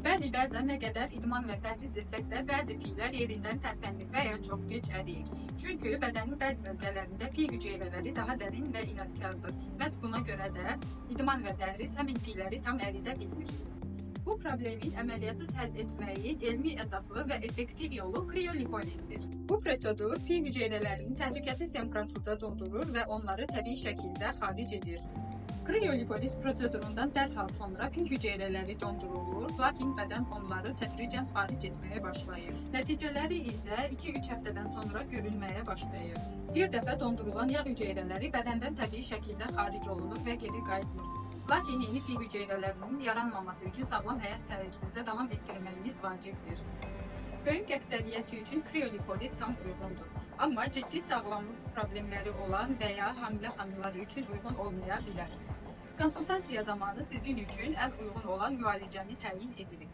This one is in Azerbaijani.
Bəli, bəzən nə qədər idman və pəhriz etsək də bəzi piylər yerindən tərpənmir və ya çox gec əriyir. Çünki bədənin bəzi bölgələrində piy hüceyrələri daha dərin və inadkardır. Məhz buna görə də idman və pəhriz həmin piyləri tam əridə bilmir. Bu problemin əməliyyatsız həll etməyin elmi əsaslı və effektiv yolu kriolipolizdir. Bu prosedur piy hüceyrələrini təhlükəsiz temperaturda dondurur və onları təbii şəkildə xaric edir. Kriolipoliz prosedurundan dərhal sonra piy hüceyrələri dondurulur, lakin bədən onları tədricən xaric etməyə başlayır. Nəticələri isə 2-3 həftədən sonra görünməyə başlayır. Bir dəfə dondurulan yağ hüceyrələri bədəndən təbii şəkildə xaric olunur və geri qayıtmır. Lakin yeni piy hüceyrələrinin yaranmaması üçün sağlam həyat tərzinizə davam etdirməyiniz vacibdir. Böyük əksəriyyəti üçün kriolipoliz tam uyğundur. Amma ciddi sağlamlıq problemləri olan və ya hamilə xanımlar üçün uyğun olmaya bilər. Konsultasiya zamanı sizin üçün ən uyğun olan müalicəni təyin edirik.